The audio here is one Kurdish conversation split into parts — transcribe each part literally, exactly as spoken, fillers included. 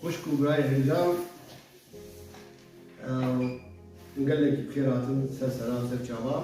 Xwişk û birayê hêja, e, gelekî bi xêr hatin ser seran, ser çava.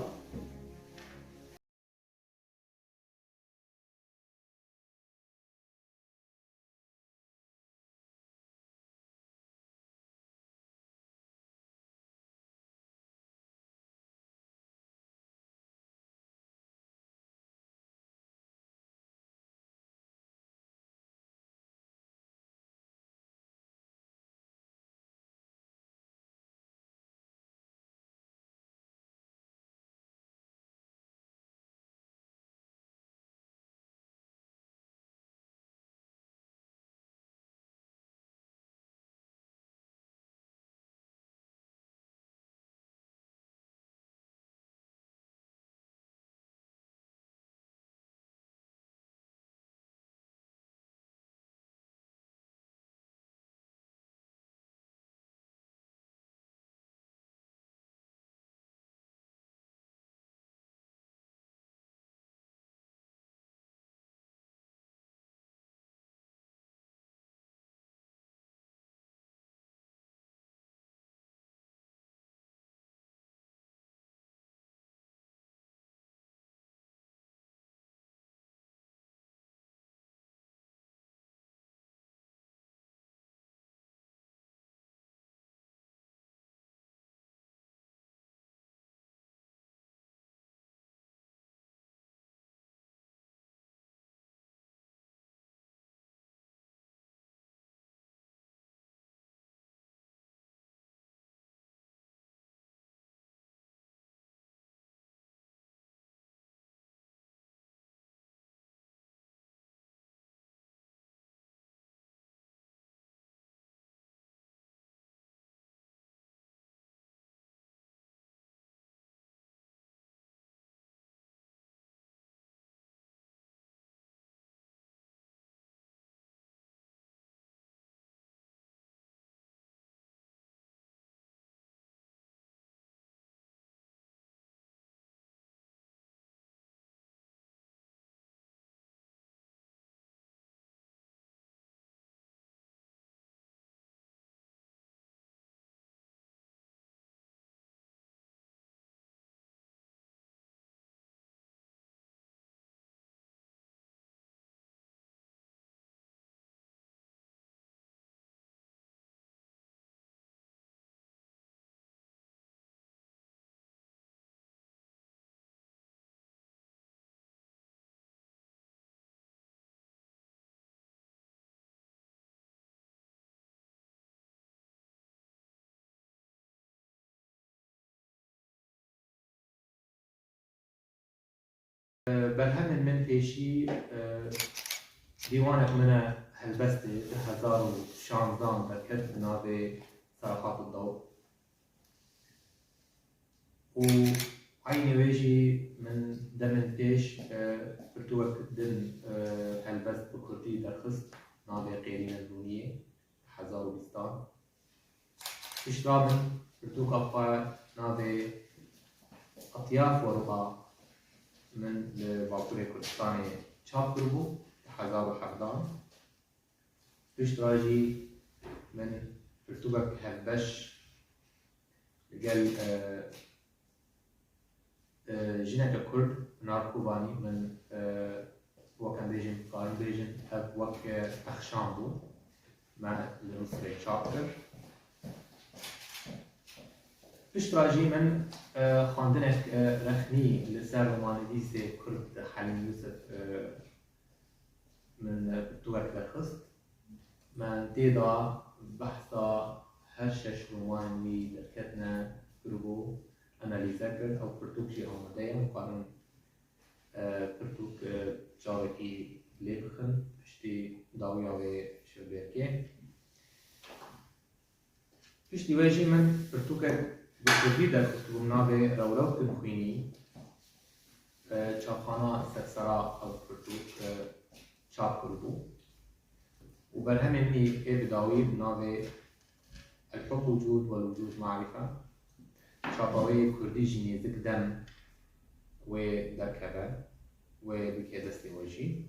Berhemên min pêşî, e, dîwanek min e, helbestê du hezar û şanzdan derket bi navê Serahat û Daw. Û eynî wê jî min demên pêş, e, pirtûkek din, e, helbest bi kurdî derxist, navê Qêrînên Rûniyê, hezar û bîstan. Piştre min pirtûka xwe navê Etyaf Weruqa min li Bakurê Kurdistanê çap kiribû, hezar û hevdan. Piştre jî min pirtûkek hevbeş li gel, e, e, jineke Kurd, Pinar Kobanî, min, e, wek em bêjin, karin bêjin, ev wek, e, pexşan bû. Me li Misirê çap kir. Piştre jî min, e, xwendinek, e, rexnî li ser romanivîsê Kurd Helîm Yûsif, e, min, e, pirtûkek derxist. Me tê de behsa her şeş romanên wî derketine kiribû, analîze kir. Ew pirtûk jî amade ye, em karin, e, pirtûk, e, çavekî lê bixin, piştî dawiya wê şevbêrkê. Piştî wê jî min pirtûkek bi kurdî derxistibû, bi navê Rewrew Tim Xwînî. E, çapxana Sersera ew pirtûk, e, çap kiribû. Û berhemê min ê bi dawî bi navê El Hub Wucûd wel Wucûd Marife, çapa wê yê kurdî jî nêzik dem wê derkeve, wê bike destê we jî.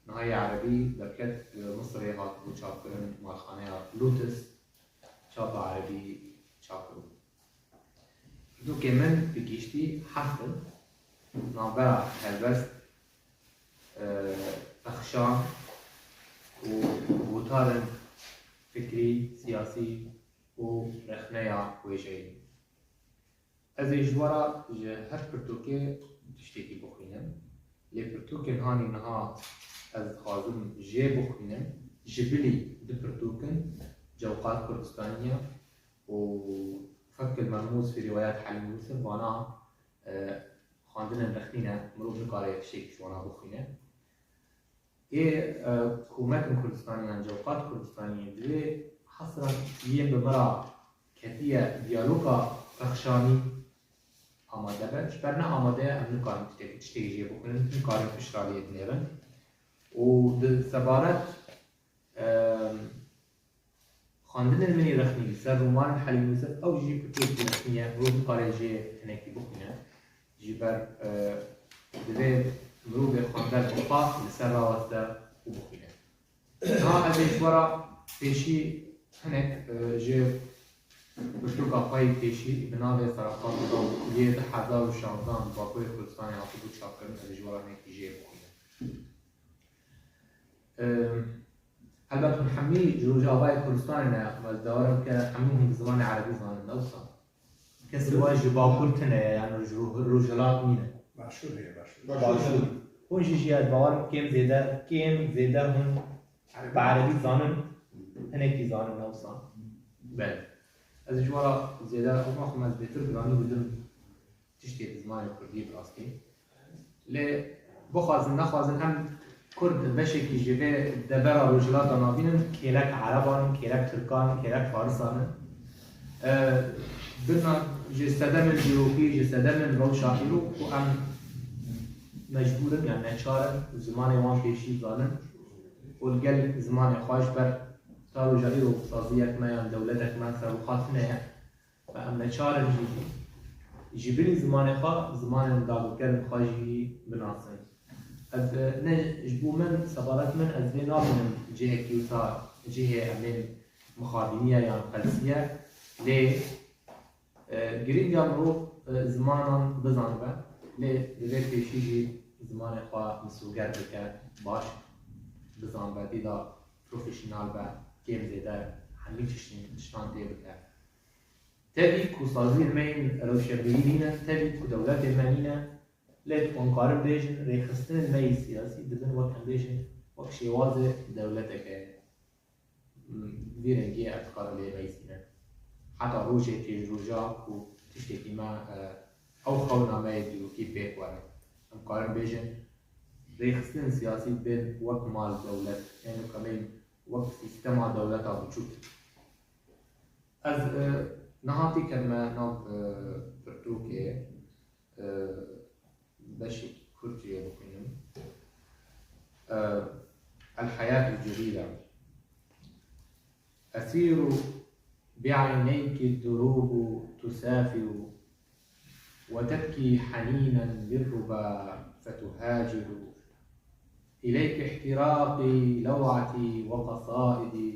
Niha yê erebî derket, li Misirê hatibû çapkirin, malxaneya Lotus, çapa erebî çap kiribû. Pirtûkê min bi giştî heft in. Navbera helbest, e, pexşan û gotarên fikrî, siyasî û rexneya wêjeyî. Ez ê ji we re ji her pirtûkê tiştekî bixwînim. Lê pirtûkên hanî niha ez dixwazim jê bixwînim, ji bilî du pirtûk in, Cewqat Kurdistanî ye û Fek el-Mermûz fî Rîwayet Helîm Yûsif, vana, e, xwendinên rexnî ne, mirov nikare tiştekî ji wana bixwîne. Ê, e, komekin Kurdistanî yan Cewqat Kurdistanî divê hesran yên bi me re ketiye diyaloga pexşanî amade be. Ji ber ne amade ye, em nikarin tiştekî, tiştekî jê bixwînin, nikarin piştre lê binêrin. Û di sebaret, e, xwendinên min ê rexnî li ser romanên Helîm Yûsif, ew jî pirtûkekî rexnî ye, mirov nikare jê hinekî bixwîne. Ji ber, e, divê mirovê xwendek bi xwe li ser raweste û bixwîne. Niha ez ê ji we re pêşî hinek, e, ji pirtûka xwe yê pêşî bi navê Serexat û Daw yê du hezar û şanzdehan li Bakurê Kurdistanê hatibû çapkirin, ez ê ji we re hinekî jê bixwînim. E, Helbet hûn hemî ji Rojavayê Kurdistanê ne, ez bawer im ke hemû hûn bi zimanê erebî zanin, ne wisa? Kesî wa ji Bakur tune ye, yani ji Roj-, Rojhilat nîne. Başûr heye, Başûr. Başûr. Hûn jî, jî ez bawer im kêm zêde, kêm zêde hûn bi erebî zanin, hinekî zanin, ne wisa? Belê. Ez ji we re zêde, ez naxwim ez bêtir giranî bidim tiştê bi zimanê kurdî bi rastî. Lê bixwazin nexwazin em kurd beşekî ji vê devera Rojhilata Navîn in, kêlek ereban in, kêlek tirkan in, kêlek farisan in. E, birna ji sedemên dîrokî, ji sedemên rewşa îro ku em mecbûr in, yan neçar in zimanê wan pêşî zanin û li gel zimanê xwe ji ber ta roja îro saziyek me yan dewletek me serwixwe tune ye. Em neçar in jî ji bilî zimanê xwe, zimanên dagirkerên xwe jî binasin. Ez, e, ne ji bo min, sebaret min, ez vê nabînim cihekî wisa cihê em ê mixabînî ye yan qelsî ye. Lê, e, girîng e mirov, e, zimanan bizanibe. Lê divê pêşî jî zimanê xwe misoger bike, baş bizanibe, dîda profesyonel be, kêm zêde hemî tiştên, tiştan tê bike. Tevî ku saziyên me yên rewşenbîrî nîne, tevî ku dewletên me nîne, lê hûn karin bêjin, rêxistinên me yê siyasî dibin wek em bêjin, wek şêwazê dewleteke, m, vî rengî ez dikarim lê meysîne. Heta rojê pêşroja ku tiştekî me, e, ew xewna me yê dîrokî pêk were. Em karin bêjin, rêxistinên siyasî dibên wek mal dewlet, ên wek em ên wek sîstema dewleta biçûk. Ez, e, niha têkevime nav, e, pirtûkê, e, beşek kurtiyê bixwînim. E, الحياة جريرة. أسير بعينيك الدروب تسافر، وتبكي حنينا للربا فتهاجر. إليك احتراقي لوعتي وقصائدي،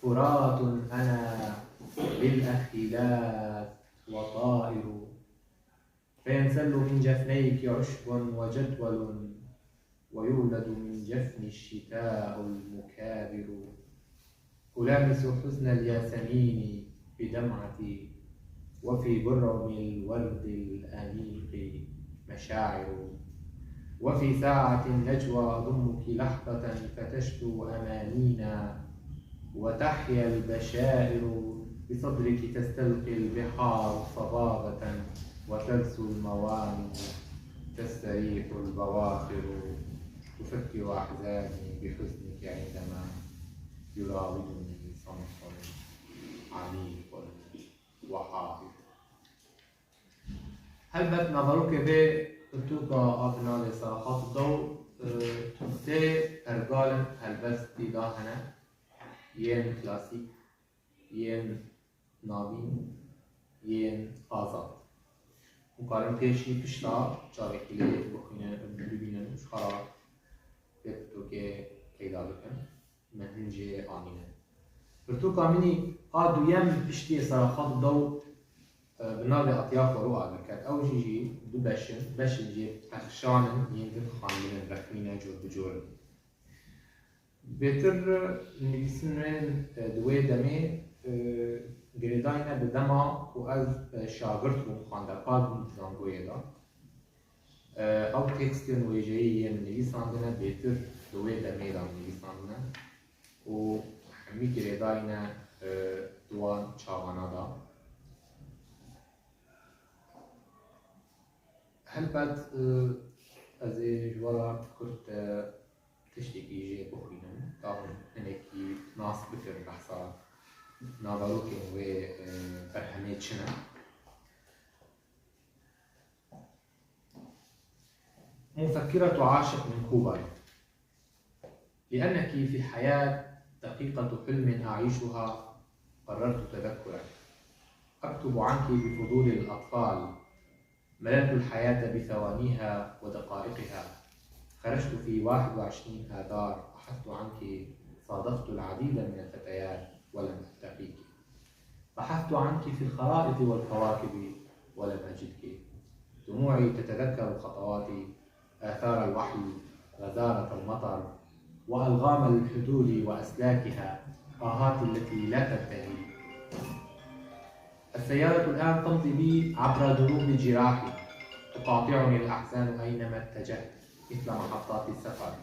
فرات أنا للأخلاف وطائر. فينسل من جفنيك عشب وجدول، ويولد من جفن الشتاء المكابر. ألامس حزن الياسمين بدمعتي، وفي برعم الورد الأنيق مشاعر. وفي ساعة النجوى أضمك لحظة فتشدو أمانينا، وتحيا البشائر، بصدرك تستلقي البحار صبابة، وترسو المواني، تستريح البواخر، أفكر أحزاني بحزنك عندما يراودني صمت عميق وحائر. Helbet naverokê vê pirtûka a bi navê Serexat û Daw, e, sê pergalên helbestî de hene, yên klasîk, yên navîn, yên azad. Hûn karin pêşî pişta çavekî lê bixwînin, bibînin û ji xwe re Pirtûkê peyda bikin. Min hin jê anîne. Pirtûka min î a duyem piştî Saraxat Daw, e, bi navê Atiya Xoro derket. Ew jî jî du beş in. Beşên jê pexşan in, yên din xwendin in, rexmîne cor bi cor in. Bêtir nivîsînên, e, di wê demê, e, girêdayî ne bi dema ku ez, e, şagirt bûm, xwendekar bûm di zangoyê de. E, ew tekstên wêjeyî yên nivîsandine bêtir di wê demê de nivîsandine û hemî girêdayî ne, e, di wan çaxana de. Helbet, e, ez ê ji we re kurt, e, tiştekî jê bixwînim, ka hûn hinekî nas bikin behsa naverokên wê, e, berhemê çi ne. مفكرة عاشق من كوباي. لأنك في الحياة دقيقة حلم أعيشها، قررت تذكرك. أكتب عنك بفضول الأطفال، مللت الحياة بثوانيها ودقائقها. خرجت في واحد وعشرين آذار، بحثت عنك، صادفت العديد من الفتيات ولم ألتقيك. بحثت عنك في الخرائط والكواكب ولم أجدك. دموعي تتذكر خطواتي، آثار الوحي، غزارة المطر، وألغام الحدود وأسلاكها، آهات التي لا تنتهي. السيارة الآن تمضي بي عبر دروب جراحي، تقاطعني الأحزان أينما اتجهت مثل محطات السفر،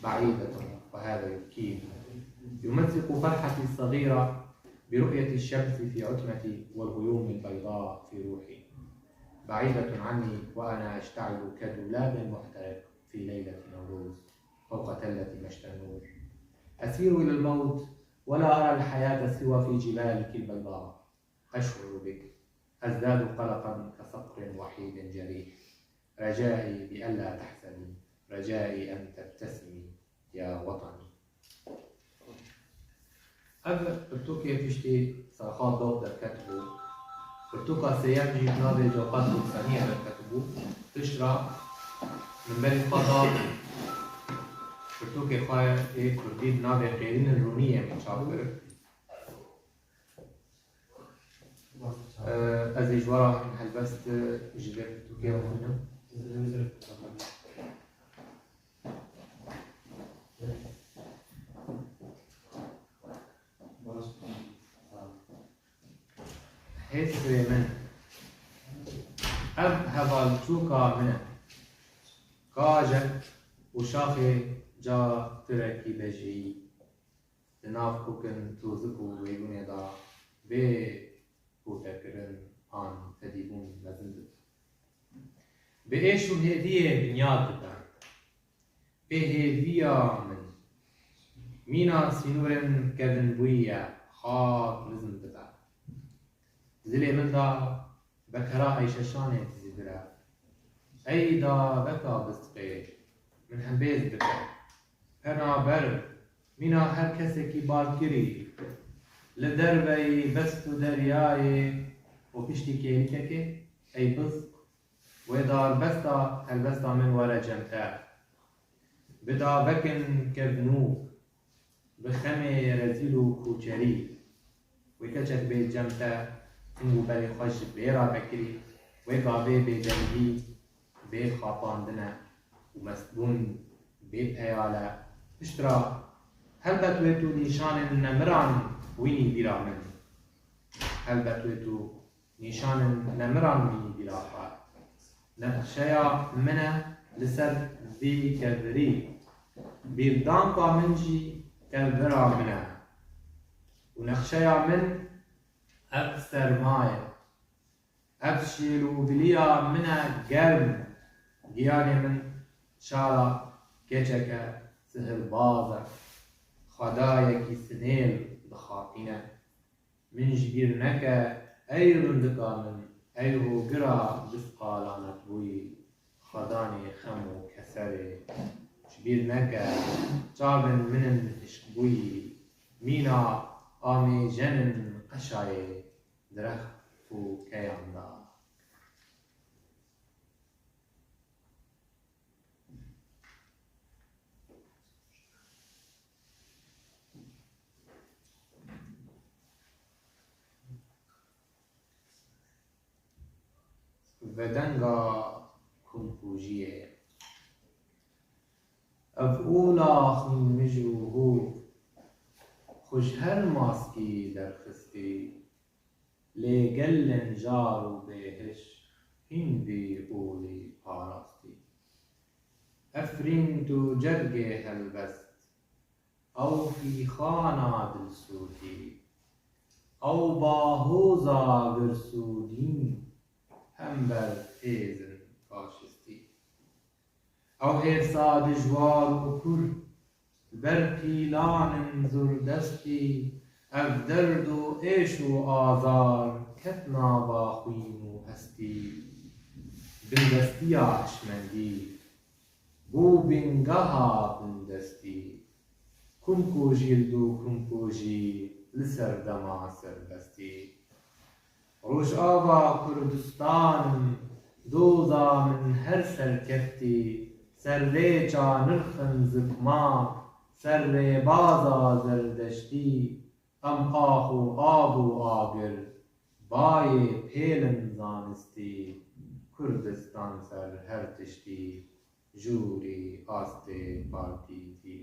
بعيدة وهذا يبكيني. يمزق فرحتي الصغيرة برؤية الشمس في عتمتي والغيوم البيضاء في روحي، بعيدة عني وأنا أشتعل كدولاب محترق في ليلة نوروز فوق تلة مشتى النور. أسير إلى الموت ولا أرى الحياة سوى في جبالك البيضاء. أشعر بك، أزداد قلقا كصقر وحيد جريح. رجائي بألا تحزني، رجائي أن تبتسمي يا وطني. Ev pirtûkê piştî Serxan Dawd derketibû. Pirtûka sêyem jî bi navê Cewqat Gulseniyê derketibû. Piştre min berî xwe da pirtûkê xwe yê kurdî bi navê Qêrînên Rûniyê min çap kir. Ez ê ji we re hin helbest ji vê pirtûkê bixwînim. Hêsirê min, ev hevalçûka min e. Kajek û şaxê ca tirekî bejêyî. Di nav kokin tozik û wêgûnê de bê pûtekirin an fedîbûn mezin dibe. Bi êş û hêviyê binyat dibe. Bêhêviya min mîna sînorên kevinbûyî ye, xak lizm dibe. Di dilê min de Bekera Eyşeşanê dizîvire. Ey daveka bistqê, min hembêz bike. Penaber, mîna her kesekî balkirî. Li derveyî best û deryayê û piştî kêlikekê, ey bizq, wê darbesta helbesta min were cem te. Bi davekin kevnû, bi xemê rezîl û koçerî. Wê keçek bê cem te, ting û berê xwe ji bê re vekirî, wê gavê bêdengî bê xapandine û mestbûn bê peyale. Piştre, helbet wê tu nîşanên nemiran wînî bîra min. Helbet wê tu nîşanên nemiran wînî bîra xwe. Nexşeya min e li ser vî kevirî. Bîrdanka min jî kevira min e. Û nexşeya min ev serma ye. Ev şêl û biliya min e germ. Giyanê min çala keçeke sihirbaz e. Xwedayekî sinêl dixapîne. Min ji bîr neke, ey rindika min, ey hogira bi sqalanetbûyî, xwedanê xem û keserê. Ji bîr neke, çavên min in hişkbûyî, mîna amêjen in qeşayê dirext û keyan de. Vedenga Kumpûjiyê. Ev ola xwînmij û hûr, xwe ji her maskî derxistî, lê gelên jar û bêhiş hîn vî olî parastî. Efrîn tu cergê helbest, ew fîxana dilsûdî, ew bahoza girsûdîn, hember hêzin faşistî. Ew hêrsa dijwar û kur, li ber pîlan in zurdestî, ev derd û êş û azar ket nava xwîn û hestî. Bindestiya hişmendî bû bingeha bindestî. Kumpûjî li dû kumpûjî li serdema serbestî. Rojava Kurdistan in, doza min her serkeftî, serrêça nirxin zikma, serrêbaza zerdeştî, em ax û av û agir, bayê pêlin zanistî, Kurdistan ser her tiştî, jûrî astê partîtî.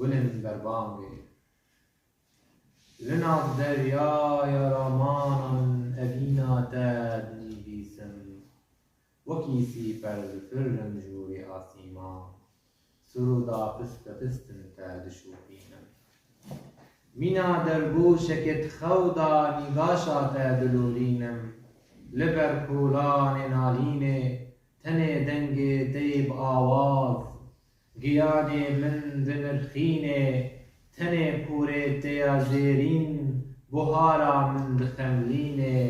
Gulên berbangê. Li nav deryaya ramanan evîna te dinivîsim. Wekî sîper difirim jûrî asîman. Sirûda pist bi pist in te dişopînim. Mîna dergoşekê di xew de nîgaşa te dilorînim. Li ber kolanê nalînê tenê dengê te yê bi awaz. Giyanê min dinirxînê, tenê porê te ya zêrîn buhara min dixemlînê.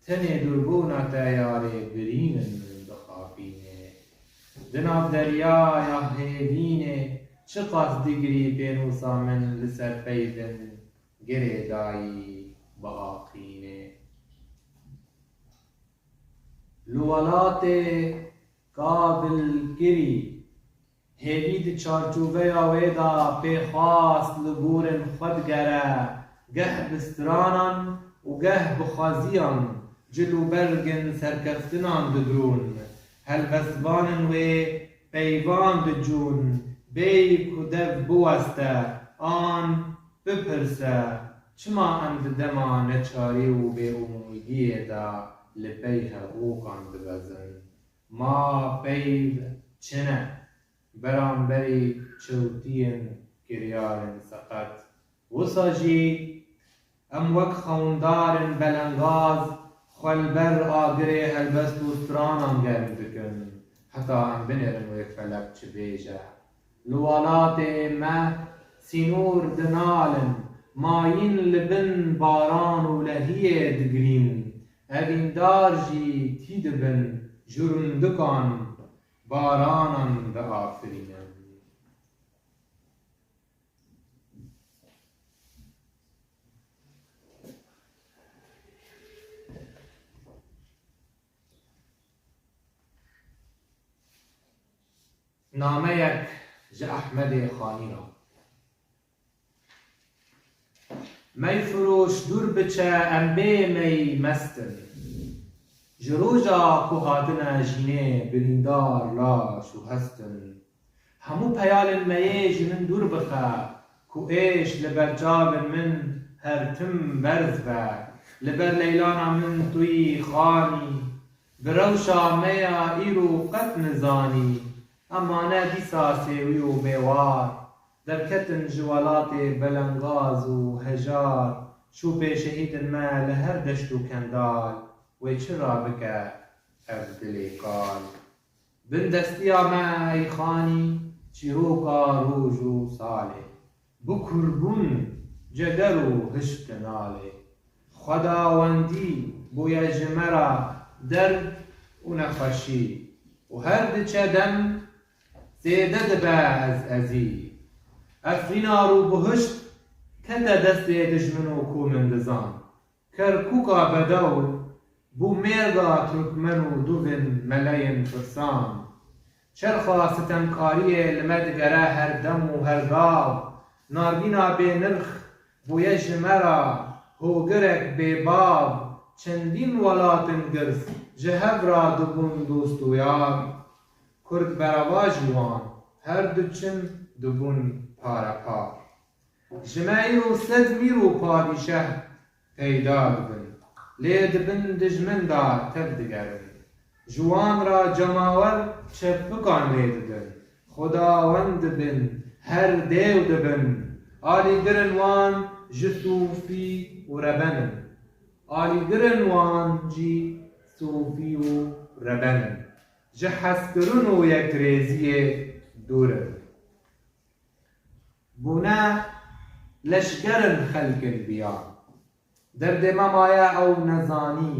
Tenê dûrbûna te yarê birîn in min dixapînê. Di nav deryaya hêvînê çiqas digirî pênûsa min li ser peyvin girêdayî biaqînê. Li welatê kavilkirî Hêvî di çarçoveya wê de pêxwast li gorên xwe digere, geh bi stranan û geh bi xweziyan cil û bergên serkeftinan didrûn. Helbestvanên wê peyvan dicûn, bêyî ku dev biweste an bipirse, çima em di dema neçarî û bêumîdiyê de li pey heqûqan dibezin? Ma peyv çi ne beramberî çewtiyên kiryarên seqet? Wisa jî em wek xewndarên belengaz xwe li ber agirê helbest û stranan germ dikin, heta em binêrin wê felek çi bêje. Li welatê me sînor dinalin, mayîn li bin baran û lehiyê digirîn, evîndar jî tî dibin, ji rundikan baranan diafirînin. Nameyek ji Ehmedê Xanî re. Meyfiroş dûr biçe, em bê mey mest in. Ji roja ku hatine jînê birîndar laş û hest in. Hemû peyalên meyê ji min dûr bixe, ku êş li ber çavên min her tim berz be. Li ber leylana min tu yî Xanî, bi rewşa me ya îro qet nizanî. Em mane dîsa sêwî û bêwar, derketin ji welatê belengaz û hejar, şûpê şehîdên me li her deşt û kendal, wê çi rabike ev dilê kal? Bindestiya me ey Xanî, çîroka roj û salê, bi kurbûn ceger û hişk nalê. Xwedawendî bûye ji me re derd û nexweşî û her diçe dem zêde dibe ez ezî. Efrîna rûbihişt kete destê dijmin û ku min dizan. Kerkûka bedew bû mêrga Turkmen û dûvên meleyên tirsan. Çerxa sitemkariyê li me digere her dem û her gav. Narbîna bênirx Bûye ji me re hogirek bêbav, çendîn welatin girs ji hev re dibûn dost û yar. Kurd bereva ji wan her diçin dibûn parepar. Ji me îro sed mîr û padîşeh peyda dibin, lê di bin dijmin de tev digerin. Ji wan re cemawer çepikan lê didin, xwedawend dibin, her dêw dibin. Alîgirin wan ji sûfî û reben in. Alîgirin wan jî sûfî û reben in. Ji hezkirin û yekrêziyê dûr in. Bûne leşkerin xelkin biya. Derdê me maye ew nezanî,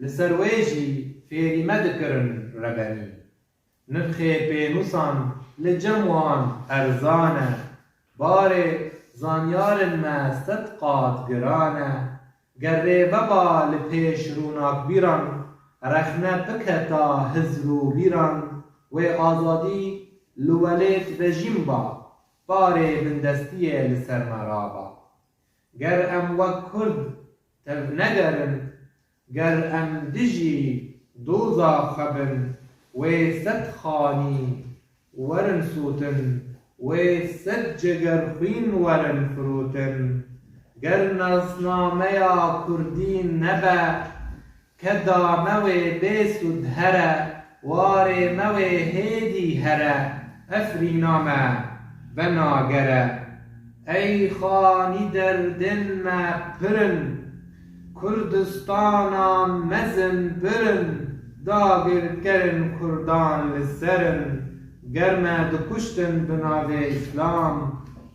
li ser wê jî fêrî me dikirin rebenî. Nirxê pênûsan li cem wan erzan e, barê zanyarên me sed qat giran e. Ger rê veba li pêş rûnakbîran, rexne biketa hizr û bîran, wê azadî li welêt rejîm ba, barê bindestiyê li ser me raba. Ger em wek Kurd tevnegerin, ger em dijî doza xwe bin, wê sed xanî werin sûtin, wê sed cegerxwîn werin firûtin. Ger nasnameya kurdî nebe, keda me wê bê sûd here, warê me wê hêdî here, efrîna me venagere. Ey xanî derdên me pir in, Kurdistana mezin bir in, dagirkerin kurdan li ser in. Ger me dikuştin bi navê Îslam,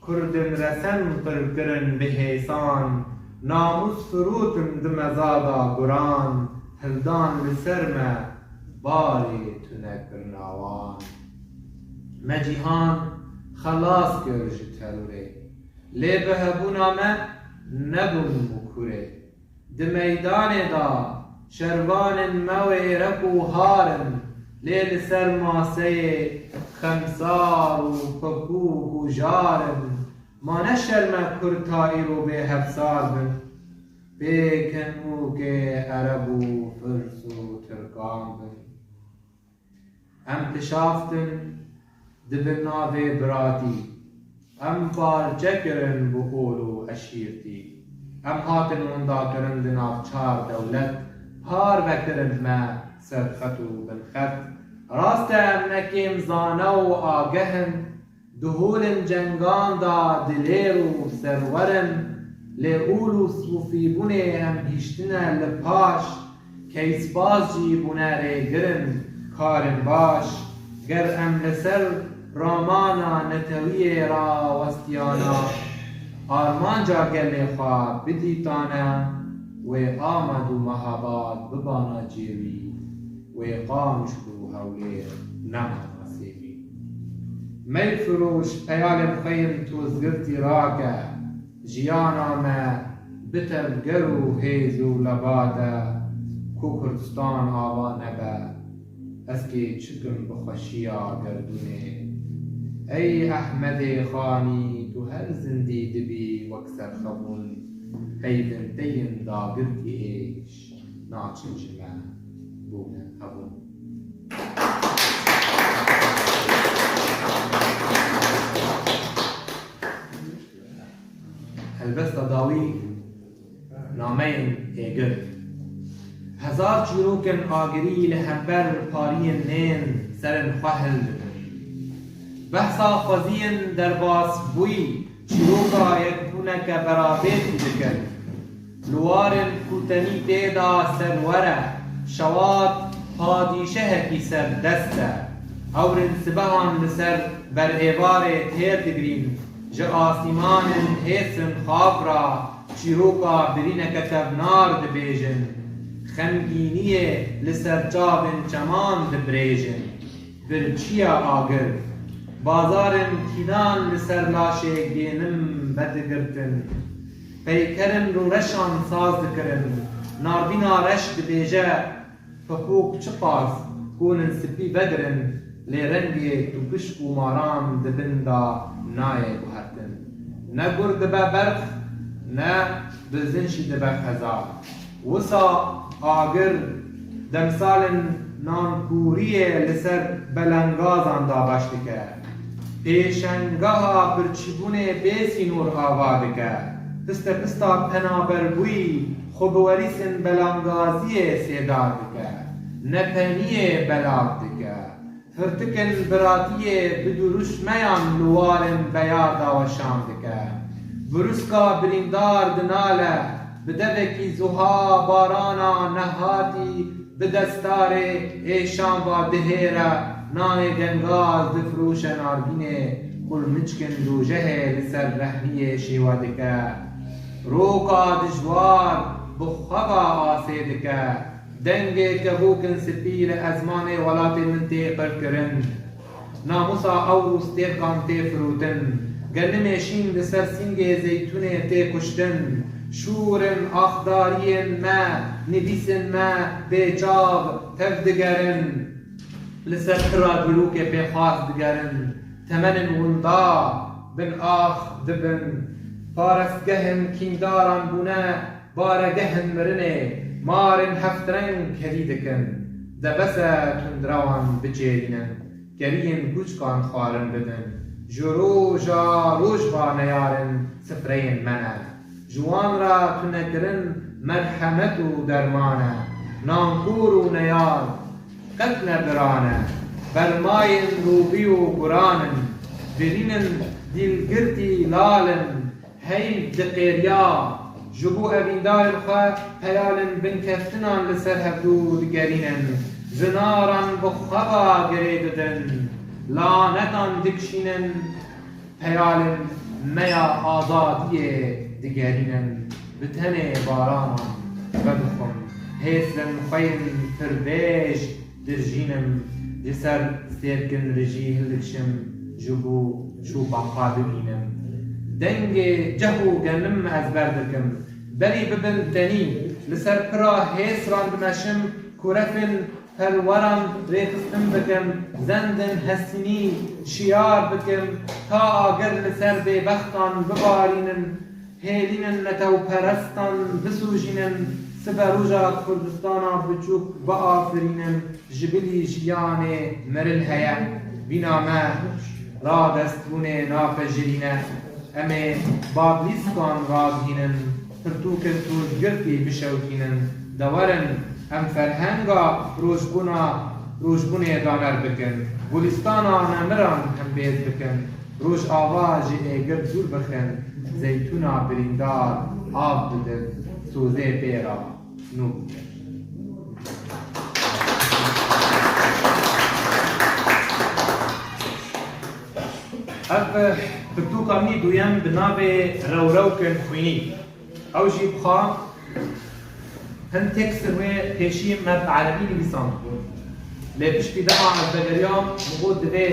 Kurdin resen qil kirin bi hêsan, namûs firûtin di meza da guran, hildan li ser me barê tune kirina wan. Me cîhan xelas kir ji terorê, lê bi hebûna me nebûn mûkurê. Di meydanê de şervanên me wêrek û har in, lê li ser maseyê xemsar û pepûk û jar in. Ma ne şerm e Kurd ta îro bê hevsar bin, bê kenmûkê Ereb û Firs û Tirkan bin. Em kişaftin di bin navê biratî. Em parçe kirin bi ol û eşîrtî. Em hatin windakirin di nav çar dewlet, parve kirin me serxet û binxet. Rast e em ne kêm zane û ageh in, di holên cengan de dilêr û serwer in, lê ol û sifîbûnê em hiştine li paş, key spas jî bûne rêgir in karên baş. Ger em li ser ramana netewiyê rawestiyana armanca gelê xwe bidîtane, wê Amed û Mehabad bibana cêwî, wê Qamişlo û Hewlêr nemana sêwî. Mey firoş peyalên xwe yên tozgirtî rake, jiyana me bi tevger û hêz û lebate, ku Kurdistan ava nebe, ez kê çi kim bi xweşiya gerdûnê. Ey Ehmedê Xanî, tu her zindî dibî wek serxebûn, peyvinteyên dagirkî êş naçin ji me bûne hebûn. Helbesta dawî, nameyên êgir. Hezar çîrokên agirî li hember pariyên nên serên xwe hildidin. Behsa xweziyên derbasbûyî çîroka yekbûneke berabêtî dikin. Li warên ku tenî tê de serwer e, şewat padîşehekî serdest e. Hewrên sibehan li ser berêvarê têr digrîn, ji asîmanên hêsin xav re çîroka birîneke tevnar dibêjin. Xemgîniyê li ser çavên çeman dibrêjin. Birçiya agir. Bazarên kînan li ser laşê gênim vedigirtin. Peykerên rûreşan saz dikirin. Narvîna reş dibêje, pepûk çiqas hûn in spî vegirin, lê rengê tûpişk û maran di bin de nayê guhertin. Ne gur dibe berx, ne bizin jî dibe qeza. Wisa agir demsalên nankûriyê li ser belengazan dabeş dike. Pêşengeha birçîbûnê bê sînor ava dike. Piste pista penaberbûyî xwe bi werîsên belengaziyê sêdar dike. Nepeniyê belav dike. Firtikên biratiyê bi duruşmeyan li warên beyar daweşan dike. Brûska birîndar dinale, bi devekî zuha barana nehatî bi destarê êşan va dihêre, nanê dengaz difroşe nargînê, qulmiçkên dojehê li ser rehniyê şêwe dike. Roka dijwar bi xwe ve asê dike. Dengê kevokên spî li ezmanê welatê min tê qirkirin. Namûsa ew rûstêrkan tê firotin. Genimê şîn li ser sîngê zeytûnê tê kuştin. Şûr in, axdariyên me, nivîsên me bêçav tev digerin. Li ser pira dîrokê pêxwas digerin. Temenên winda bin ax dibin. Parestgehên kîndaran bûne baregehên mirinê, marên heftreng kerî dikin. De bes e tundrewan biçêrînin, keriyên guçkan xwarin bidin. Ji roja roj va neyarin sifreyên me ne. Ji wan re tunekirin merhemet û derman e. Nankor û neyar qet ne biran e. Bermayên robî û guran in. Birîn in, dîlgirtî lal in. Heyv diqêriya, ji bo evîndarên xwe peyalên binkeftinan li ser hevdû digerînin, zinaran bi xwe ve girê didin, lanetan dikişînin, peyalên me ya azadiyê digerînin, bi tenê baranan vedixwim, hêsên xwe yên pirbêj dirjînim, ji ser stêrkin rijî hildikişim, ji bo şûpa xwe bibînim. Dengê ceh û genim ez ber dikim, berî bibin tenî, li ser pira hêsran dimeşim, kurefên perweran rêxistin bikim, zendên hesînî şiyar bikim, ta agir li ser bêbextan bibarînin. Hêlînin netewperestan bisûjînin, siberoja Kurdistana biçûk biafirînin, ji bilî jiyanê mirin heye, bîna me radestbûnê napejirîne. Em ê bablîskan radihînin, pirtûkên tûjgirtî bişewitînin, de werin em ferhenga rojbûna, rojbûnê daner bikin, gulîstana nemiran hembêz bikin. Rojava ji êgir dûr bixin, zeytûna birîndar av bidin, sozê pê re nû bikir. Ev pirtûka min duyem bi navê Rewrewkên Xwînî. Ew jî bi xwe hin tekstên wê pêşî me bi erebî nivîsandibûn. Lê piştî dema ez vegeriyam, min got divê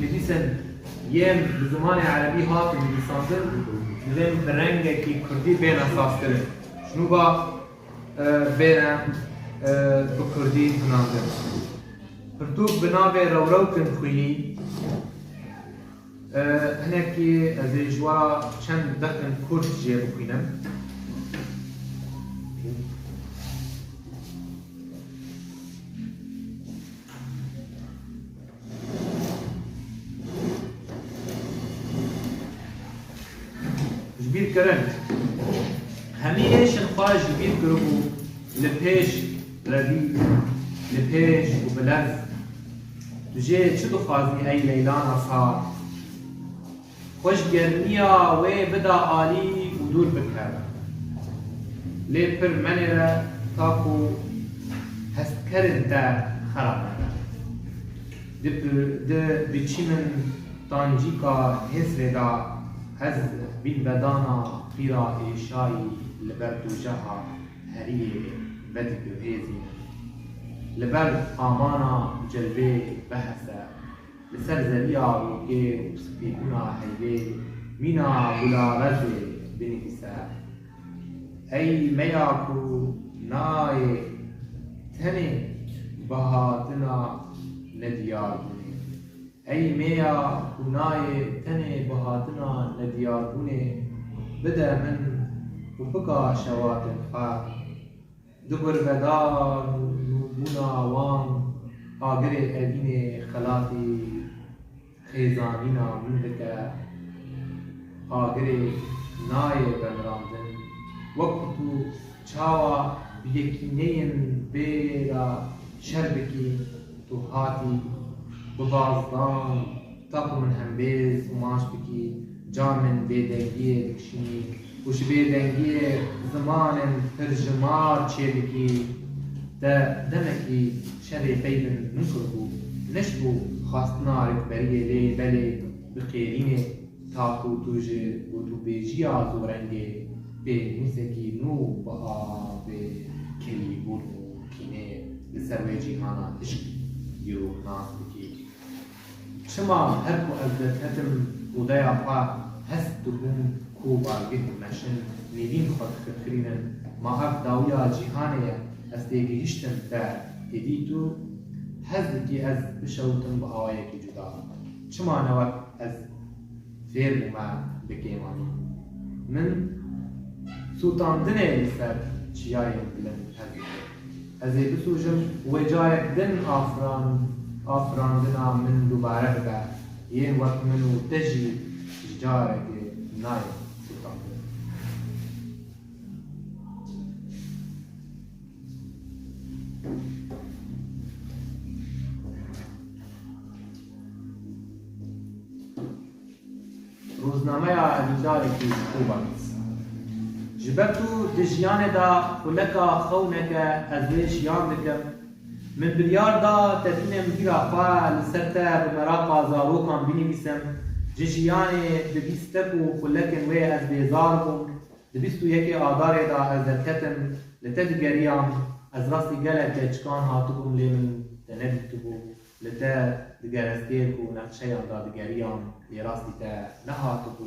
nivîsên yên bi zimanê erebî hatin nivîsandin, divê bi rengekî kurdî bêne sazkirin. Ji nû ve, e, bêne, e, bi kurdî hunandin. Pirtûk bi navê Rewrewkên Xwînî. E, hinekî ez ê ji we re çend betên kurt jê bixwînim. Ji bîr kirin. Hemî êşên xwe ji bîr kiribû, li pêş revî, li pêş û bi lez. Tu jê çi dixwazî ey Leylana sar? Xwe ji germiya wê bida alî û dûr bike. Lê pir menêre ta ku hestkerên te xera nebe. Di, di biçîmin tancîka hêsrê de ez bînvedana pîra êşayî li ber dojeha heriyê vediguhêzînim. Li ber amana celbê behese. Li ser zeriya rokê û spîbûna heyvê mîna gularezê binivîse. Ey meya ku nayê tenê bihatina nediyarbûnê. Ey meya ku nayê tenê bihatina nediyarbûnê, bide min û bika şewatên xwe. Di gurvedan û nûbûna wan agirê evînê xelatî xêzanîna min dike. Agirê nayê vemirandin. Wek ku tu çawa bi yekîneyên bêra şer bikî, tu hatî bi bazdan, ta ku min hembêz û maç bikî, carên bêdengiyê dikişînî û ji bêdengiyê zimanên pirjimar çêdikî. Te demekî şerê peyvên min kiribû, neşibû xwestina rikberiyê lê belê bi qêrînê, ta ku tu ji gotûbêjiya zorengê pênûsekî nû bi avê kerîbûn û kînê li ser wê cîhana hişk dîroknas bikî. Çima her ku ez derketim odeya xwe, hest dibûm ku balgeh û meşin nêvîn xwe dixirxirînin, ma ev dawiya cîhanê ye, ez têgihiştim te êdî tu hez dikî ez bişewitim bi awayekî cuda. Çima ne wek ez fêr bûme bi kêmanî? Min sûtandinê li ser çiyayên bilind hez dikir. Ez ê bisûjim û wê carek din afiran-, afirandina min dubare bibe. Yên wek min û te jî ji carekê nayên sûtandin. Rûznameya Evîndarekî ji Kuba. Ji ber tu di jiyanê de xuleka xewneke ez wê jiyan dikim. Min biryar da te tînim bîra xwe li ser te bi meraqa zarokan binivîsim. Ji jiyanê bi bîstek û xulekên wê ez bêzar bûm. Di bîst û yekê Adarê de ez derketim, li te digeriyam, ez rastî gelek keçikan hatibûm lê min te nedîtibû. Li te di gerestêrk û nexşeyan de digeriyam, lê rastî te nehatibû.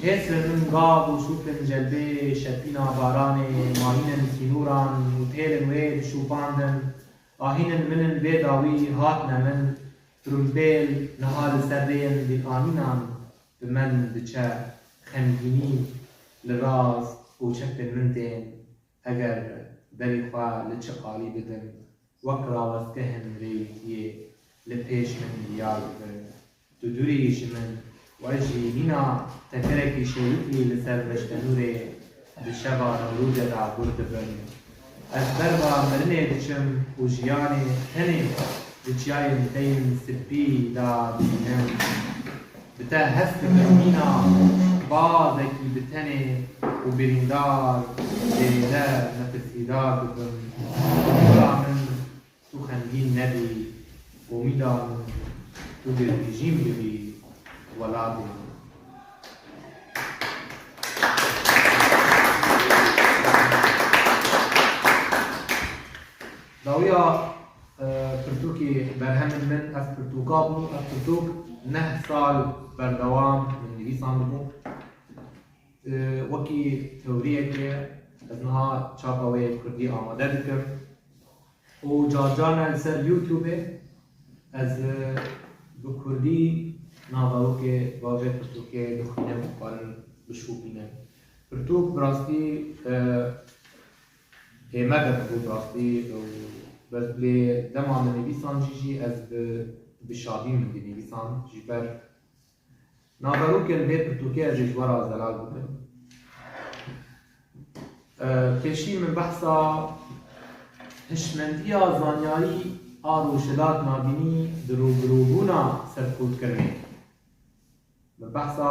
Hêsên min gav û şûfên celbê şepîna baranê mayînên sînoran û têlên wê dişûpandin. Ahînên min in bê dawî hatine min, trumbêl niha li ser rêyên dîlanînan bi men diçe, xemgînî li rast û çepên min tên. Eger berî xwe li çi alî bidim, wek rawestgehên rêwîtiyê li pêş min diyar dibin. Tu dûrî ji min û ez jî mîna tekerekî şêwitî li ser reştenûrê di şeva Newrozê de gur dibim. Ez berva mirinê diçim û jiyanê tenê di çiyayên te yên spî de dibînim. Bi te hest dibim mîna bazekî bi tenê û birîndar, zêde metirsîdar dibim. Bila min tu xemgîn nebî, umîda min tu girgijîn bibî welatê min. Dawiya, e, pirtûkê berhemên min, ev pirtûka bû, ev pirtûk neh sal berdewam min nivîsandibû. E, wekî teoriyekê ez niha çapa wê kurdî amade dikim. Û carcaran li ser YouTube ez, e, bi kurdî naverokê va vê pirtûkê dixwînim û karin bişopînim. Pirtûk bi rastî, e, hême de bû bi rastî û bes lê dema min nivîsan jî, jî ez bi, bi şadî min dinivîsan ji ber Naverokên vê pirtûkê ez ê ji we re zelal bikim. E, pêşî min behsa hişmendiya zanyarî a rojhilat navînî di rûbirûbûna serkotkirinê. Min behsa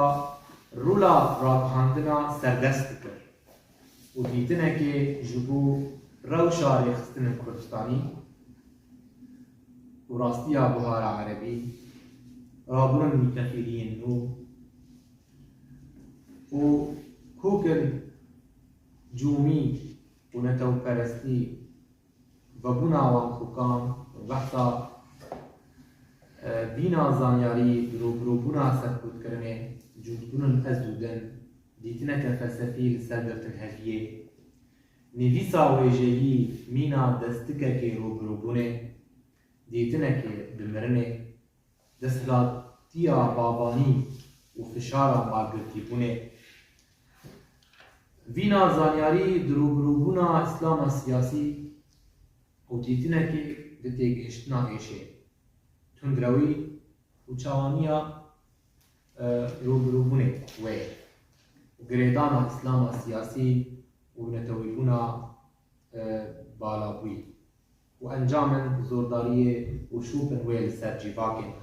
rola ragihandina serdest dikir û dîtinekê ji bo rewşa rêxistinên Kurdistanî û rastiya Buhara Erebî, rabûn mîtefîliyên nû û kokin cûmî û netewperestî, vebûna wan kokan, behsa, e, bîna zanyarî, rûbirûbûna serkotkirinê, cûtbûnin ez û din, dîtineke felsefî li ser girtinheviyê, nivîsa wêjeyî mîna destikekê rûbirûbûnê, dîtinekê bi mirinê, desthilatiya babanî û fişara malgirtîbûnê, Vîna zanyarî dirûbirûbûna îslama siyasî û dîtinekê di têgihiştina êşê, tundrewî û çawaniya, e, rûbirûbûnê wê û girêdana îslama siyasî û netewîbûna, e, balabûyî û encamên zordariyê û şûpin wê li ser civakê ne.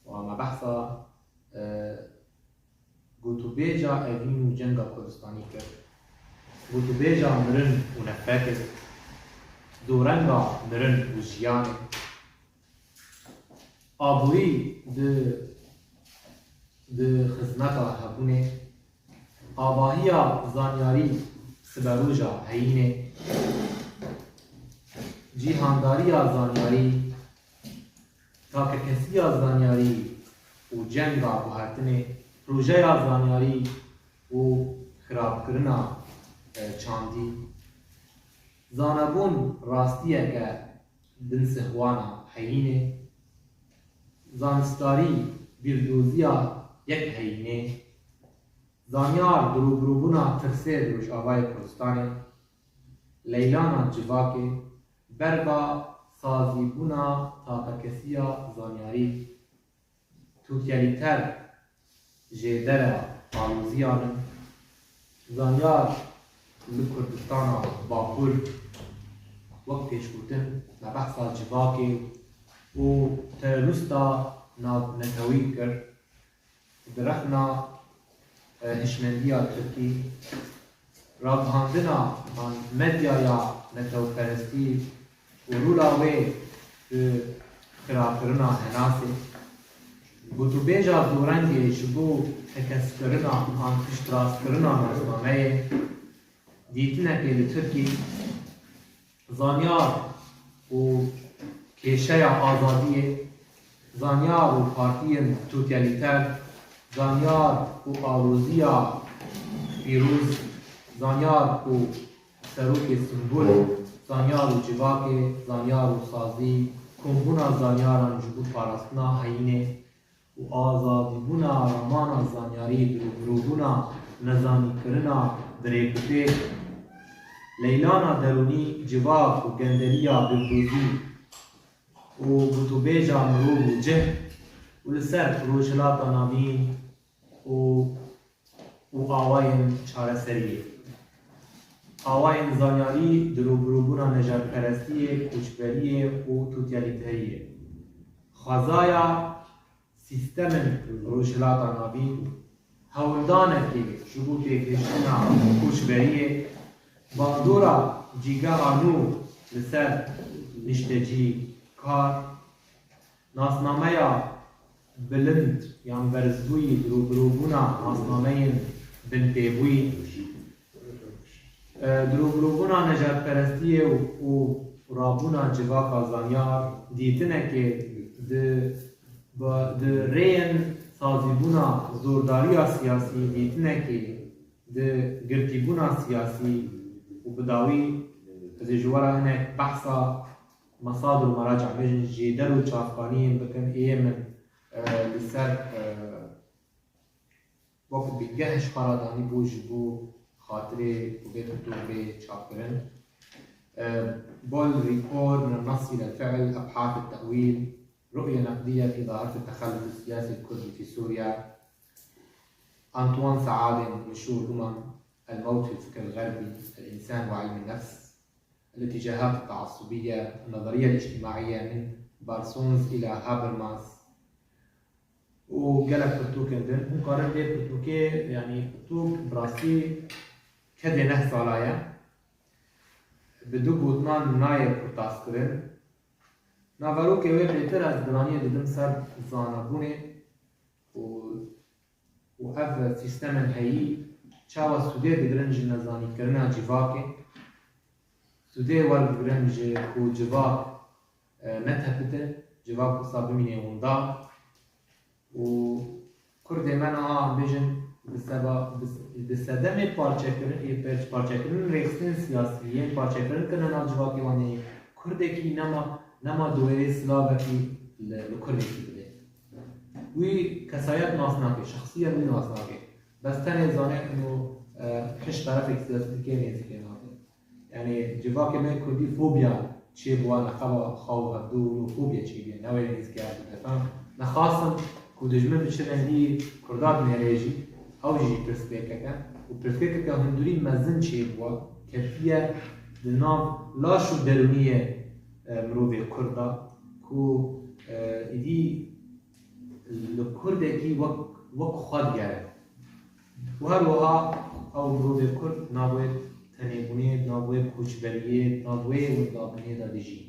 Û me behsa, e, gotûbêja evîn û cenga Kurdistanî kir. Gotûbêja mirin û nefretê, dorenga mirin û jiyanê, aborî di, di xizmeta hebûnê, avahiya zanyarî siberoja heyînê, cîhandariya zanyarî, takekesiya zanyarî û cenga guhertinê, projeya zanyarî û xirabkirina, e, çandî, zanebûn rastiyeke binsihwana heyînê, zanistarî bîrdoziya yek heyînê, zanyar dirûbirûbûna tirsê li Rojavayê Kurdistanê, leylana civakê, berba sazîbûna takekesiya zanyarî, totalîter jêdera aloziyan in. Zanyar li Kurdistana Bakur, wek pêşgotin, me behsa civakê û terorîsta navnetewî kir. Di rexna, e, hişmendiya Tirkî, ragihandina an medyaya netewperestî û rola wê di xirabkirina henasê, gotûbêja zorengê ji bo tekeskirina an piştrastkirina nasnameyê, dîtinekê li Tirkî, zanyar û kêşeya azadiyê, zanyar û partiyên totalîter, zanyar û aloziya pîroz, zanyar û serokê simbol, zanyar û civakê, zanyar û sazî, kombûna zanyaran ji bo parastina heyînê, û azadîbûna ramana zanyarî, dirûbirûbûna nezanîkirina birêkûpêk, leylana derûnî, civak û gendeliya bîrdozî û gotûbêja mirov û cih û li ser Rojhilata Navîn û, û awayên çareseriyê. Awayên zanyarî dirûbirûbûna nejadperestiyê, koçberiyê û totalîteriyê. Xwezaya sîstemên Rojhilata Navîn hewldanekê ji bo têgihiştina koçberiyê, bandora cîgeha nû li ser niştecî kar, nasnameya bilind yan berzbûyî, dirûbirûbûna nasnameyên binpêbûyî, e, dirûbirûbûna nejadperestiyê û, û rabûna civaka zanyar, dîtinekê di, ba, di rêyên sazîbûna zordariya siyasî, dîtinekê di girtîbûna siyasî û bi dawî ez ê ji we re hinek behsa mesadir û meraca me jî jêder û çavkaniyên bikin, ê min, e, li ser, e, wek bingeh ji xwe re danîbû ji bo xatirê ku vê pirtûk bê çapkirin. E, Bol Rîkor, من النص إلى الفعل، أبحاث التأويل، رؤية نقدية في ظاهرة التخلف السياسي الكردي في سوريا، أنطوان سعادة، منشور أمم، الموت في الفكر الغربي، الإنسان وعلم النفس، الاتجاهات التعصبية، النظرية الاجتماعية، من بارسونز إلى هابرماس، û gelek pirtûkên din. Hûn karin vê pirtûkê, yanî pirtûk bi rastî kedê neh sala ye. Bi du gotinan nayê kurtaskirin. Naverokê wê pêtir ez giraniyê didim ser zanebûnê û û ev sîstemên heyî çawa sûdê digirin ji nezanîkirina civakê, sûdê werdigirin ji ku civak, e, netepite, civak wisa bimîne winda û Kurdê me niha em bêjin bi seba, bi, bi sedemê parçekirin, ê parç-, parçekirin rêxistinên siyasî yên parçekirin kirine nav civakê wan ê Kurdekî nema, nema di wêrê silavekî li, li Kurdekî bidê. Wî kesayet nas nake, şexsiyet wî nas nake. Bes tenê zane ino, e, pişt terefek siyasî dike nêzîkê nake. Yanî civakê me kurdî fobiya çêbûwa, neqeba xwe û hevdû û fobiya çêbûye, newê nêzîkê hevdû. Efendim, nexasim ku dijmin bi çi rengî kurda dinêre jî, ew jî pirsgirêkek e û pirsgirêkeke hundirî mezin çêbûwa, ketiye di nav laş û derûniyê, e, mirovê kurd de ku, e, îdî li kurdekî wek, wek xwe digere. Û her wiha ew mirovê kurd di nav wê tenêbûnê, di nav wê koçberiyê, di nav wê windabûnê de dijî.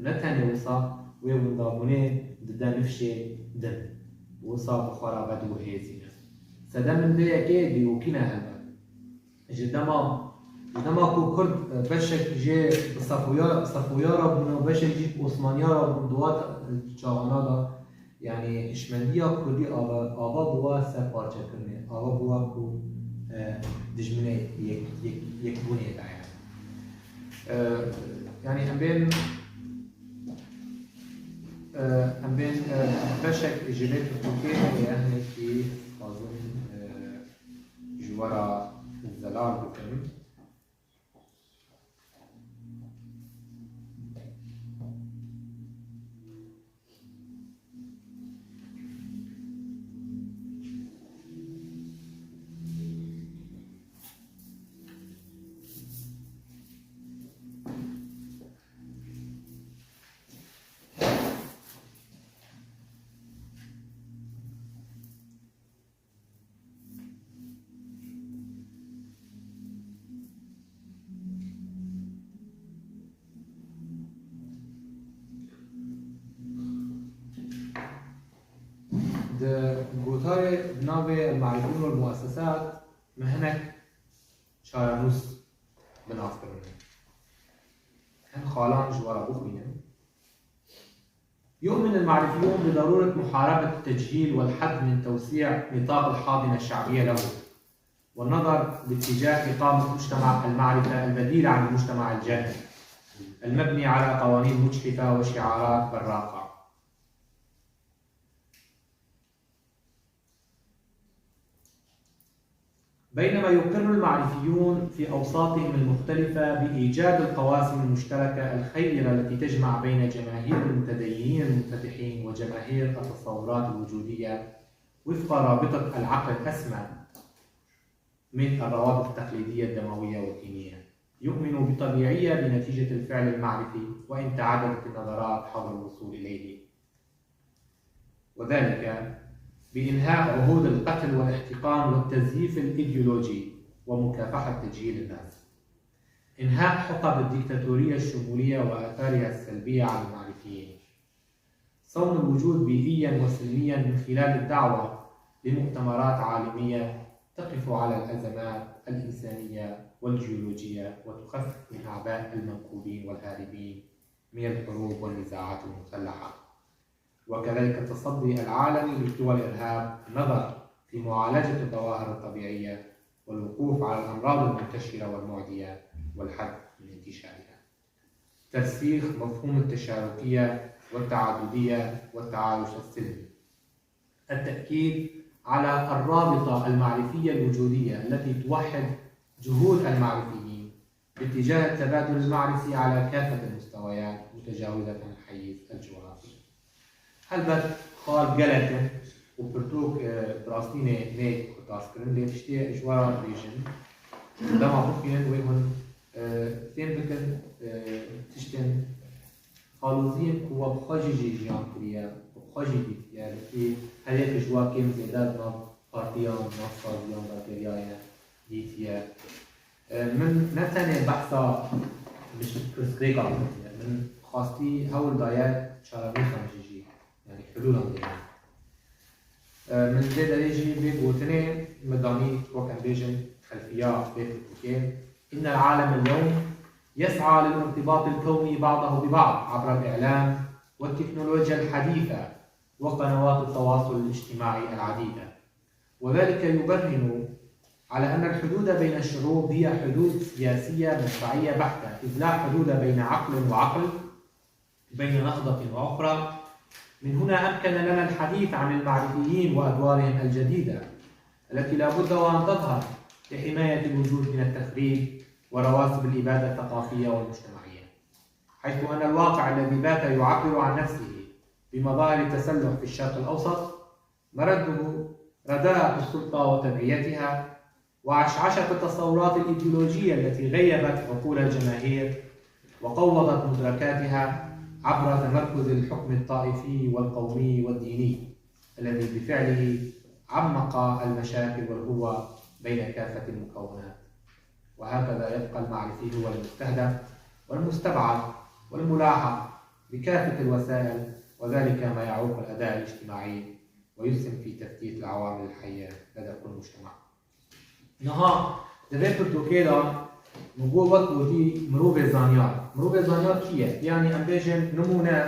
Ne tenê wisa wê windabûnê dide nifşê din. Wisa bi xwe re vedihêzîne. Sedemên vê yekê dîrokî ne helbet. Ji dema, ji dema ku Kurd, e, beşek jê bi Sefoya, Sefoya re bûn û beşek jî bi Osmaniya re bûn, di wan çaxana de, yanî hişmendiya Kurdî ava, ava bûwa serparçekirinê, ava bûwa ku, e, dijminê yek, yek, yekbûnê de ye. E, yanî em bên, e, em bên, e, beşek ji vê pirtûkê heye, hinekî dixwazim, e, ji we re zelal bikim. Di gotarê di navê El-Marifûn wal Muessesat me hinek çarenûs bi nav kirine. Hin xalan ji we re bixwînim. يؤمن المعرفيون بضرورة محاربة التجهيل والحد من توسيع نطاق الحاضنة الشعبية له، والنظر باتجاه إقامة مجتمع المعرفة البديل عن المجتمع الجاهل المبني على قوانين مجحفة وشعارات براقة. بينما يقر المعرفيون في أوساطهم المختلفة بإيجاد القواسم المشتركة الخيرة التي تجمع بين جماهير المتدينين المنفتحين وجماهير التصورات الوجودية وفق رابطة العقل الأسمى من الروابط التقليدية الدموية والدينية، يؤمن بطبيعية بنتيجة الفعل المعرفي وإن تعددت النظرات حول الوصول إليه. وذلك بإنهاء عهود القتل والاحتقان والتزييف الإيديولوجي ومكافحة تجهيل الناس. إنهاء حقب الديكتاتورية الشمولية وآثارها السلبية على المعرفيين. صون الوجود بيئيا وسلميا من خلال الدعوة لمؤتمرات عالمية تقف على الأزمات الإنسانية والجيولوجية وتخفف من أعباء المنكوبين والهاربين من الحروب والنزاعات المسلحة. وكذلك التصدي العالمي لقوى الإرهاب، النظر في معالجة الظواهر الطبيعية والوقوف على الأمراض المنتشرة والمعدية والحد من انتشارها. ترسيخ مفهوم التشاركية والتعددية والتعايش السلمي. التأكيد على الرابطة المعرفية الوجودية التي توحد جهود المعرفيين باتجاه التبادل المعرفي على كافة المستويات متجاوزة الحيز الجغرافي. Helbet xal gelek in û pirtûk, e, bi rastî nê, nê xwe tarz kirin, lê tiştê ji we re dibêjin, dema bixwînin wê hûn, e, fêm bikin, e, tiştên xaloziyên ku we bi xwe jî jî jiyan kiriye, we bi xwe jî dîtiye, li kî her yek ji we kêm zêde di nav partiyan, nav saziyan de geriyaye, dîtiye. E, min ne tenê behsa pirsgirêkan kiriye, min xwestî hewl daye çarenûsan jî jî, yanî hulûlan dêne. E, min vê derê jî vê gotinê min danî, wek em bêjin, xelfiya vê pirtûkê. إن العالم اليوم يسعى للارتباط الكوني بعضه ببعض عبر الإعلام والتكنولوجيا الحديثة وقنوات التواصل الاجتماعي العديدة. وذلك يبرهن على أن الحدود بين الشعوب هي حدود سياسية مدفعية بحتة، إذ لا حدود بين عقل وعقل، بين نهضة وأخرى. من هنا أمكن لنا الحديث عن المعرفيين وأدوارهم الجديدة التي لا بد وأن تظهر لحماية الوجود من التخريب ورواسب الإبادة الثقافية والمجتمعية، حيث أن الواقع الذي بات يعبر عن نفسه بمظاهر التسلح في الشرق الأوسط مرده رداءة السلطة وتبعيتها، وعشعشة التصورات الإيديولوجية التي غيبت عقول الجماهير وقوضت مدركاتها عبر تمركز الحكم الطائفي والقومي والديني الذي بفعله عمق المشاكل والهوة بين كافة المكونات. وهكذا يبقى المعرفي هو المستهدف والمستبعد والملاحق بكافة الوسائل، وذلك ما يعوق الأداء الاجتماعي ويسهم في تفتيت العوامل الحية لدى كل مجتمع. Niha di vê pirtûkê de min got, wek gotî, mirovê zanyar. Mirovê zanyar kî ye? Yanî em bêjin nimûne,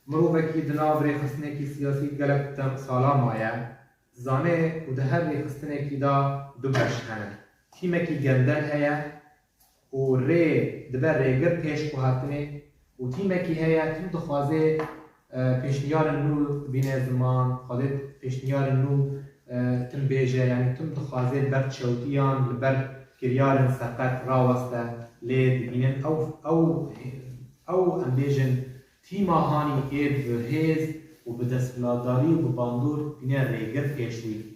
mirovekî di nav rêxistinekî siyasî gelek dem sala maye, dizane ku di her rêxistinekî de du beş hene. Tîmekî gender heye, û rê dibe rêgir pêş guhertinê û tîmekî heye, tim dixwaze, e, pêşniyarên nû bîne ziman, dixwaze pêşniyarên nû, e, tim bêje, yanî tim dixwaze ber çewtiyan li ber kiryarên seqet raweste, lê dibînin ew, ew, ew, em bêjin, tîma hanî ê bi hêz û bi desthilatdarî û bi bandor bîne rêgir pêş wî.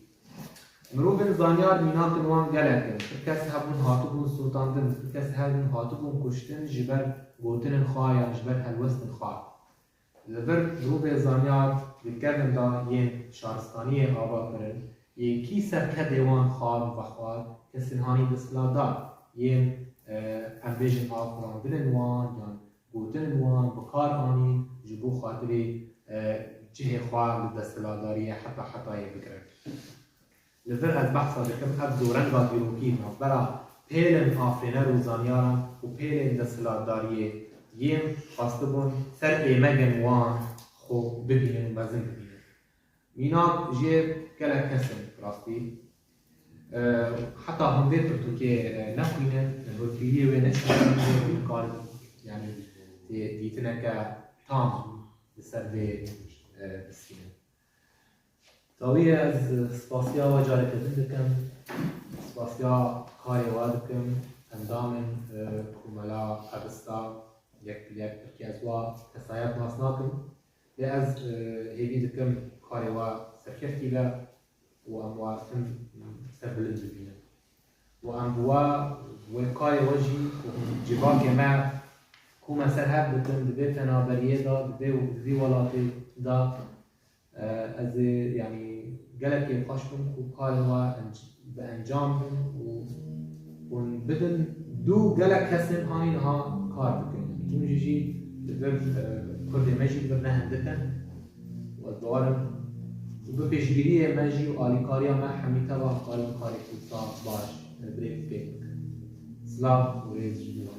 Mirovên zanyar mînakên wan gelek in. Pir kes hebûn hatibûn sotandin, pir kes hebûn hatibûn kuştin ji ber gotinên xwe yan ji ber helwestên xwe. Li vir mirovê zanyar di kevin de yên şaristaniyê ava kirin, yên kî serkedê wan xwar û vexwar, kesên hanî desthilatdar, yên, e, em bêjin afirandinên wan yan gotinên wan bi kar anîn ji bo xatirê, e, cihê xwe li desthilatdariyê heta hetayê bigirin. Li vir ez behsa dikim, ev dorenga dîrokî navbera pêlên afirîner û zanyaran û pêlên desthilatdariyê yên xwestibûn ser êmegên wan xwe bibînin û mezin bibînin. Mînak jê gelek kes in, rastî. E, heta hûn vê pirtûkê, e, nexwînin, hûrkiriyê wê neşînin, hûn karin, yanî, dê-, dîtineke tam li ser vê, e, bistînin. Dawî ez spasiya we careke din dikim. Spasiya karê we dikim. Endamên, e, Komela Ebista, yek bi yek Tirkiye, ez wa kesayet nas nakim. Lê ez, e, hêvî dikim karê we serkeftî be û em we tim serbilind bibînin. Û em bi we, wê karê we jî û civakê me ku me ser hev dikin di vê penaberiyê de, di vê û di vî welatê de, e, ez ê, yanî, gelekê xweş bim ku karên we enc-, bi encam bin û hûn bidin dû gelek kesên hanî niha kar bikin. Hûn jî jî li vir, e, Kurdê me jî li vir ne hindik in. Û ez bawer im ku bi pêşgiriyê me jî û alîkariya me hemî teva karin karê wisa baş, e, bi rêk pêk bikin. Silav û rêz ji bo we.